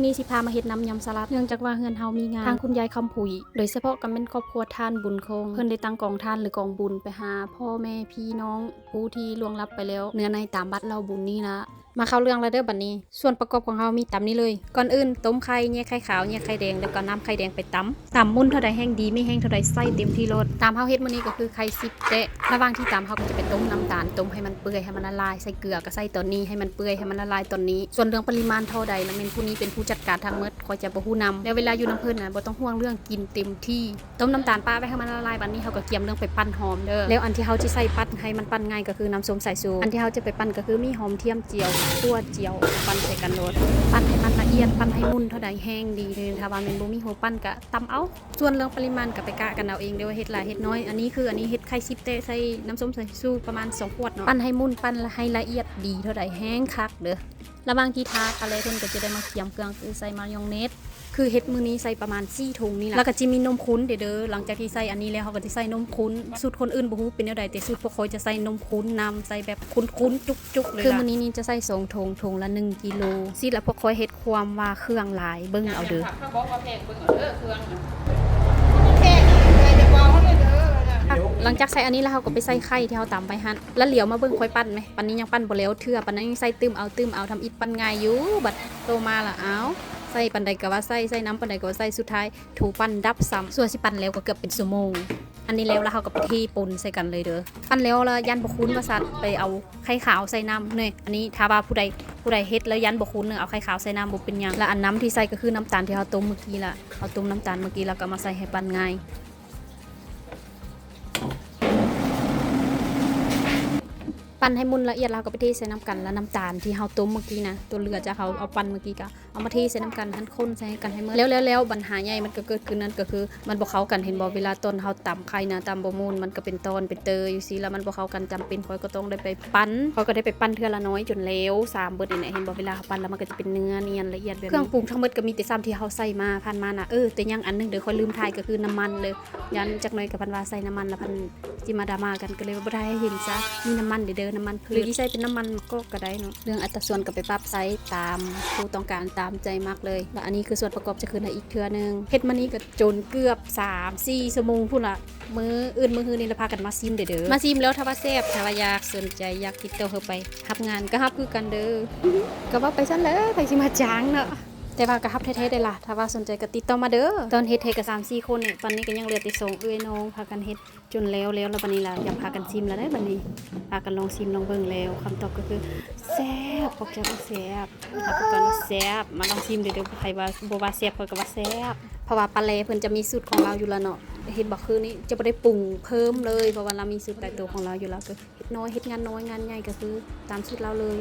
ນີ້ຊິພາມາເຮັດນ້ຳຍຳສະຫຼັດ ເນື່ອງຈາກວ່າເຮືອນເຮົາມີງານ ທາງຄຸນຍາຍຄຳຜຸຍ ໂດຍສະເພາະກໍແມ່ນຄອບຄົວທ່ານບຸນຄົງ ເພິ່ນໄດ້ຕັ້ງກອງທານ ຫຼື ກອງບຸນໄປຫາພໍ່ແມ່ພີ່ນ້ອງຜູ້ທີ່ລ່ວງລັບໄປແລ້ວ ເນື້ອໃນຕາມບັດເລົ່າບຸນນີ້ລະ. ມາເຂົ້າເລື່ອງລະເດີບັດນີ້ ສ່ວນປະກອບຂອງເຮົາມີຕາມນີ້ເລີຍ. ກ່ອນອື່ນຕົ້ມໄຂ່ ແຍກໄຂ່ຂາວ ແຍກໄຂ່ແດງ ແລ້ວກໍນ້ຳໄຂ່ແດງໄປຕຳ. ຕຳໝຸ່ນເທົ່າໃດແຮງດີ ມີແຮງເທົ່າໃດໃສ່ເຕັມທີ່ໂລດ. ຕາມເຮົາເຮັດມື້ນີ້ກໍຄືໄຂ່ສິບແຕະ. ລະຫວ່າງທີ່ຕຳ ເຮົາກໍຈະໄປຕົ້ມນ້ຳຕານ ຕົ້ມໃຫ້ມັນເປື່ອຍ ໃຫ້ມັນລະລາຍ ໃສ່ເກືອກໍໃສ່ຕອນນີ້ ໃຫ້ມັນເປື່ອຍ ໃຫ້ມັນລະລາຍຕອນນີ້. ສ່ວນເລື່ອງປະລິມານເທົ່າໃດ ລະແມ່ນຜູ້ນີ້ເປັນຜູ້ຈັດການທັງໝົດ ຂ້ອຍຈະບໍ່ຮູ້ນຳ. ແລ້ວເວລາຢູ່ນຳເພິ່ນນະ ບໍ່ຕ້ອງຫ່ວງເລື່ອງກິນ ເຕັມທີ່. ຕົ້ມນ້ຳຕານປະໄວ້ໃຫ້ມັນລະລາຍ ບັດນີ້ເຮົາກໍກຽມເລື່ອງໄປປັ້ນຫອມເດີ. ແລ້ວອັນທີ່ເຮົາຈະໃສ່ປັ້ນໃຫ້ມັນປັ້ນງ່າຍກໍຄືນ້ຳສົ້ມສາຍຊູ. ອັນທີ່ເຮົາຈະໄປປັ້ນກໍຄືມີຫອມທຽມຈຽວ ຂົ້ວຈຽວ ປັ້ນໃສ່ກັນໂລດ. ປັ້ນໃຫ້ມັນລະອຽດ ປັ້ນໃຫ້ໝຸ່ນເທົ່າໃດແຮງດີເລີຍ. ຖ້າວ່າແມ່ນບໍ່ມີຫົວປັ້ນກໍຕຳເອົາ. ສ່ວນເລື່ອງປະລິມານກໍໄປກະກັນເອົາເອງເດີ ວ່າເຮັດຫຼາຍເຮັດນ້ອຍ. ອັນນີ້ຄື ອັນນີ້ເຮັດໄຂ່ສິບແຕະ ໃສ່ນ້ຳສົ້ມສາຍຊູປະມານສອງຂວດເນາະ. ປັ້ນໃຫ້ໝຸ່ນ ປັ້ນໃຫ້ລະອຽດດີເທົ່າໃດແຮງຄັກເດີ. ລະຫວ່າງທີ່ທາ ປາແລເພິ່ນກໍຈະໄດ້ມາກຽມເຄື່ອງ ຄືໃສ່ມາຍອງເນດ ຄືເຮັດມື້ນີ້ໃສ່ປະມານສີ່ຖົງນີ້ລະ. ລະກໍຈະມີນົມຂຸ້ນເດີ. ຫຼັງຈາກທີ່ໃສ່ອັນນີ້ແລ້ວ ເຮົາກໍຈະໃສ່ນົມຂຸ້ນ. ສູດຄົນອື່ນບໍ່ຮູ້ເປັນແນວໃດ ແຕ່ສູດພວກຂ້ອຍຈະໃສ່ນົມຂຸ້ນນຳ ໃສ່ແບບຂຸ້ນໆ ຈຸກໆ ເລີຍລະ. ຄືມື້ນີ້ນີ້ຈະໃສ່ສອງຖົງ ຖົງລະໜຶ່ງກິໂລ. ຊີ້ລະພວກຂ້ອຍເຮັດຄວາມວ່າເຄື່ອງຫຼາຍ ເບິ່ງເອົາເດີ. ຫຼັງຈາກໃສ່ອັນນີ້ລະ ເຮົາກໍໄປໃສ່ໄຂ່ທີ່ເຮົາຕຳໄວ້ຫັ້ນ. ລະຫຼຽວມາເບິ່ງຂ້ອຍປັ້ນແມ ປັ້ນນີ້ຍັງປັ້ນບໍ່ແລ້ວເທື່ອ ປານນັ້ນຍັງໃສ່ຕື່ມເອົາຕື່ມເອົາ ທຳອິດປັ້ນງ່າຍຢູ່. ບັດຕໍ່ມາລະ ອ້າວ ໃສ່ປານໃດກໍວ່າໃສ່ ໃສ່ນຳປານໃດກໍວ່າໃສ່ ສຸດທ້າຍໂທປັ້ນດັບຊ້ຳ. ສ່ວນຊິປັ້ນແລ້ວກໍເກືອບເປັນຊົ່ວໂມງ. ອັນນີ້ແລ້ວລະ ເຮົາກໍໄປເທປົນໃສ່ກັນເລີຍເດີ. ປັ້ນແລ້ວລະຢ້ານບໍ່ຄຸ້ນວ່າຊັ້ນ ໄປເອົາໄຂ່ຂາວໃສ່ນ້ຳເນີ. ອັນນີ້ຖ້າວ່າຜູ້ໃດ ຜູ້ໃດເຮັດແລ້ວຢ້ານບໍ່ຄຸ້ນເນີ ເອົາໄຂ່ຂາວໃສ່ນ້ຳບໍ່ເປັນຫຍັງ. ລະອັນນ້ຳທີ່ໃສ່ກໍຄືນ້ຳຕານທີ່ເຮົາຕົ້ມມື້ກີ້ລະ ເຮົາຕົ້ມນ້ຳຕານມື້ກີ້ລະ ກໍເອົາມາໃສ່ໃຫ້ປັ້ນງ່າຍ. ປັ້ນໃຫ້ໝຸ່ນລະອຽດ ລະເຮົາກໍໄປເທໃສ່ນຳກັນ. ລະນ້ຳຕານທີ່ເຮົາຕົ້ມມື້ກີ້ນະ ຕົວເຫຼືອຈາກເຮົາເອົາປັ້ນມື້ກີ້ ກໍເອົາມາເທໃສ່ນຳກັນຫັ້ນ ຄົນໃສ່ກັນໃຫ້ໝົດ. ແລ້ວ ແລ້ວ ແລ້ວບັນຫາໃຫຍ່ມັນກໍເກີດຂຶ້ນ ນັ້ນກໍຄືມັນບໍ່ເຂົ້າກັນ ເຫັນບໍ່? ເວລາຕອນເຮົາຕຳໄຂ່ນະ ຕຳບໍ່ມ່ວນ ມັນກໍເປັນຕອນເປັນເຕີຢູ່ຊີ້ລະ ມັນບໍ່ເຂົ້າກັນ. ຈຳເປັນຂ້ອຍກໍຕ້ອງໄດ້ໄປປັ້ນ ຂ້ອຍກໍໄດ້ໄປປັ້ນເທື່ອລະໜ້ອຍຈົນແລ້ວ ຊາມເບິດນີ້ແຫຼະ. ເຫັນບໍ່? ເວລາເຮົາປັ້ນລະ ມັນກໍຈະເປັນເນື້ອນຽນລະອຽດແບບນີ້. ເຄື່ອງປຸງທັງໝົດກໍມີແຕ່ສ່ຳທີ່ເຮົາໃສ່ມາຜ່ານມານະ. ເອີ ແຕ່ຍັງອັນໜຶ່ງເດີ ຂ້ອຍລືມຖ່າຍ ກໍຄືນ້ຳມັນເດີ. ຢ້ານຈັກໜ້ອຍກໍພັນວ່າໃສ່ນ້ຳມັນລະພັນຊິມາດຣາມາກັນ ກໍເລີຍບໍ່ໄດ້ໃຫ້ເຫັນຊະ. ມີນ້ຳມັນເດີ ນ້ຳມັນພືດ ຫຼືຊິໃສ່ເປັນນ້ຳມັນມະກອກກໍໄດ້ເນາະ. ເລື່ອງອັດຕະສ່ວນກໍໄປປັບໃສ່ຕາມຜູ້ຕ້ອງການ ຕາມໃຈມັກເລີຍ. ລະອັນນີ້ຄືສ່ວນປະກອບຈະຂຶ້ນໃຫ້ອີກເທື່ອໜຶ່ງ. ເຮັດມານີ້ກໍຈົນເກືອບສາມສີ່ຊົ່ວໂມງພຸ້ນລະ. ມື້ອື່ນມື້ຮືນີ້ລະພາກັນມາຊີມເດີ. ມາຊີມແລ້ວຖ້າວ່າແຊບ ຖ້າວ່າຢາກ ສົນໃຈຢາກຕິດຕໍ່ເຮົາໄປຮັບງານກໍຮັບຄືກັນເດີ. ກໍເວົ້າໄປຊັ້ນແຫຼະ ໃຜຊິມາຈ້າງເນາະ. ແຕ່ວ່າກໍຮັບແທ້ໆເດ້ລະ ຖ້າວ່າສົນໃຈກໍຕິດຕໍ່ມາເດີ. ຕອນເຮັດແທ້ກໍສາມສີ່ຄົນນີ້ ປານນີ້ກໍຍັງເຫຼືອແຕ່ສອງເອື້ອຍນ້ອງ ພາກັນເຮັດຈົນແລ້ວ ແລ້ວລະບັດນີ້ລະ ຢາກພາກັນຊີມລະເດີ. ບັດນີ້ພາກັນລອງຊີມລອງເບິ່ງແລ້ວ ຄຳຕອບກໍຄືແຊບ. ພວກເຈົ້າກໍແຊບ ຮັບປະກັນວ່າແຊບ. ມາລອງຊີມເດີ ໃຜວ່າບໍ່ວ່າແຊບ ຂ້ອຍກໍວ່າແຊບ. ເພາະວ່າປາແລເພິ່ນຈະມີສູດຂອງລາວຢູ່ລະເນາະ. ເຫັນບໍ່? ຄືນີ້ຈະບໍ່ໄດ້ປຸງເພີ່ມເລີຍ ເພາະວ່າລາວມີສູດຕາຍຕົວຂອງລາວຢູ່ລະ. ເຮັດນ້ອຍ ເຮັດງານນ້ອຍງານໃຫຍ່ກໍຄືຕາມສູດລາວເລີຍ.